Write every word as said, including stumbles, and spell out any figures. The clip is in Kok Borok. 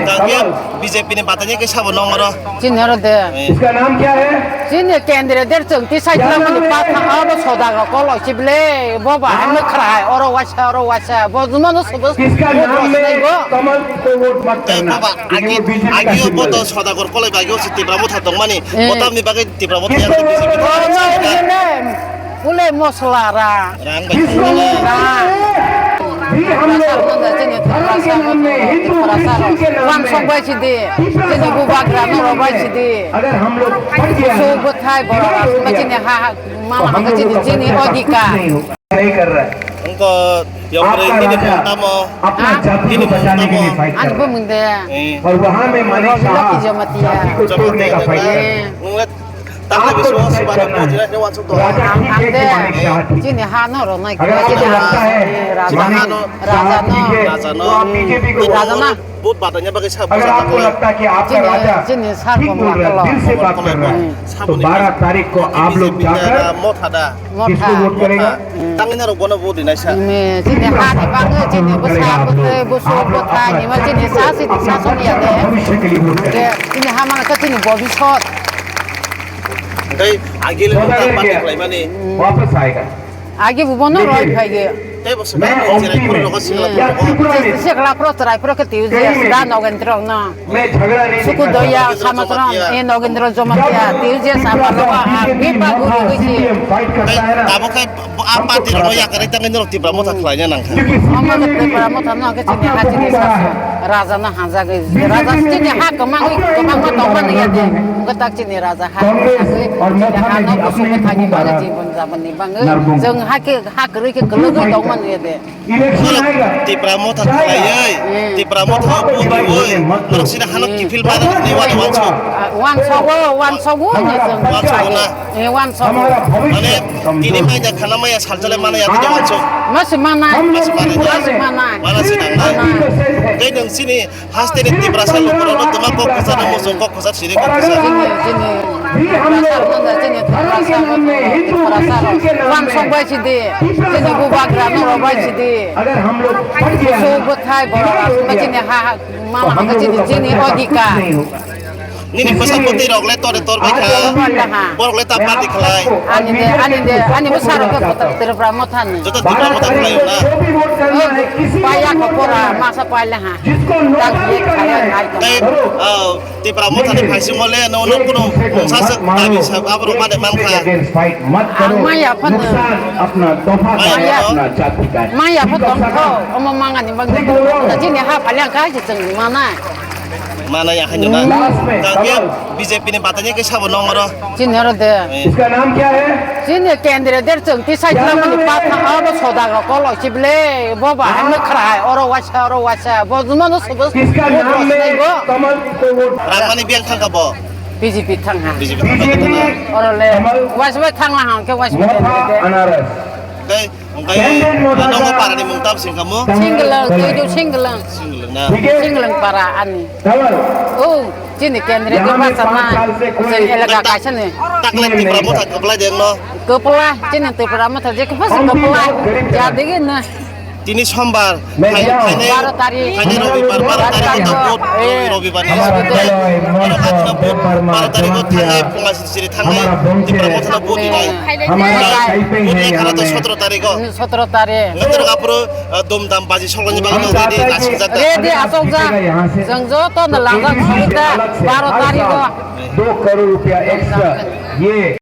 Tangke B J P ni batanya ke sabo nong oro. Chini oro de. Eh. इसका नाम क्या है? Chini kendriya der chwng ti sai lamani patha abo soda ga kolo chible bo ba hamno khrai oro waisa oro waisa bo jumano sobo. इसका नाम में कमल को वोट मत करना, क्योंकि वो बीजेपी का सिंबल है। Agio bo to soda gor kolai bagio si Tipra Motha tongmani. Eh. Bo tamni bagwi Tipra Motha yang B J P. Ule mosla ra. Rang bai. Rang. भी हम लोग धर्म के नाम में, हिंदू क्रिश्चियन के नाम में, Wansok bai sidi, chini bubagra no bai sidi. अगर हम लोग फट गया, Kusu bwthai borok aswk bai chini ha, ha, mama ha chini, chini odhikar. नहीं कर रहा है। Wngkha, yang आपका राजा अपना जाति को बचाने के लिए फाइट कर रहा है। Ang bumung de. Eh. और वहाँ में मानिक शाह जाति को तोड़ने का फाइट कर रहा है। Eh. Tamni bisingo swbana pojina hwnwi uansuk tongo. Raja thik hai ki manik shah thik hai? Chini ha no rwnai khe, chini ha, eh, raja no, raja no, raja no. Raja no. Vote batanya bagwi sa bwsa. Chini, chini sar komla kolo. Saboni. Motha da. Motha. Tangwi narok bono vote rinai sa. Chini ha ni bagwi, chini bwsa bwtwi, busu bwthai ni ma chini sa sidi sason ya de. Chini ha mano khe chini bobisot. Tei agile no ta party khlaimani. वापस आएगा। Agi bubono roi phai ge. Tei bo swbai rok chirai phuru rogo sikla phuru rogo. Sikla phuru chirai phuru khe tiyo je sa Nogendro no. मैं झगड़ा नहीं देखना चाहता। Sukudoya Samatron, e Nogendro Jomatia, tiyo je sa ma rogo a bipa guru gisi. Tei abo khe a party rok no yakarwi tangwi norok Tipra Motha khlaina nangkha. Omo khe Tipra Motha no khe chini ha chini sa raja no hanjagwi. Raja chini ha kwmangwi kwbangma tongmani ya de. Gwtak chini raja. Congress और मोथा में भी अपने ही कुटुंब आ रहा है। Chwng ha khe, ha kwrwi khe kwlwgwi tongmani ya de. Tipra Motha khlaiwi, Tipra Motha o vote rwwi, norok sini hano kiphil mana hwnwi wani uansuk. Uansogo, uansogo hwnwi chwng. Uansogo na? Eh, uansogo. Mane, tini manya khana maya salchale mana ya tini uansuk. Masi mana? Masi mana? Masi mana? Mana si nang nai. Tei nwng sini Haste ni Tiprasa lukurokno twma kok kwchar no muchung kok kwchar siri kok kwchar. Chini, chini, Tiprasa no, chini Tiprasa no, Tiprasa no. Wansok bai sidi, chini bubagra no bai sidi. Kusu bwthai borok aswk bai chini ha, ha, mama hangkhe chini, chini odhikar. Nini bwsa bwtwi rok le tore tor bai kha. Borok le ta party khlai. Ani de, ani de, ani bwsa rok khe Tipra Motha ni. Joto Tipra Motha khlai na. Paya ko pora masa paile ha. Tei, ah, Tipra Motha ni phaisingmo le no, no, kuno mungsa swk dabi sa, aborok mane mankha. Ang maya phano. Maya phano. Maya phano tongkho, omo mangani bagwi tongkho. Chini ha phaile ang kaisa chwng manai. Manai ya khaino na. Tangke B J P ni batanya ke sabo nong oro. Chini oro de. Eh. इसका नाम क्या है? Chini kendriya der chwng ti sai lamani patha abo soda rok kolo chible bo ba hamno khrai oro waisa oro waisa bo jumano sobo. इसका नाम में कमल को vote. Rangmani biyang thangkha bo? B J P thangha. B J P thangkha na. Oro le waisa bai thangla hangke waisa bai. मोथा अनारस। Tei Hwnkhe, ah, nogo parani mung tam singkha mo? Singlang, tei do singlang. Singlang na? Singlang para ani. Oh, chini kendriya ke basa na. Chini elaka kaisa ni. Taklai Tipra Motha kwplai de no? Kwplai, chini Tipra Motha je kwplai, kwplai. Ya degi na. Tini sombar, baro tarik. Thaini robibar, baro tarik. Robibar ni. Baro tarik o thangnai punga siri thangnai Tipra Motha no vote rinai. Vote rinai khana to sotro tarik o. Sotro tarik. Ngatro kapro, ah, dum dam baji soklani bagwi ready, ready asokjak. Chwng joto no langjak sibita baro tarik o. दो करोड़ रुपया एक्स्ट्रा ये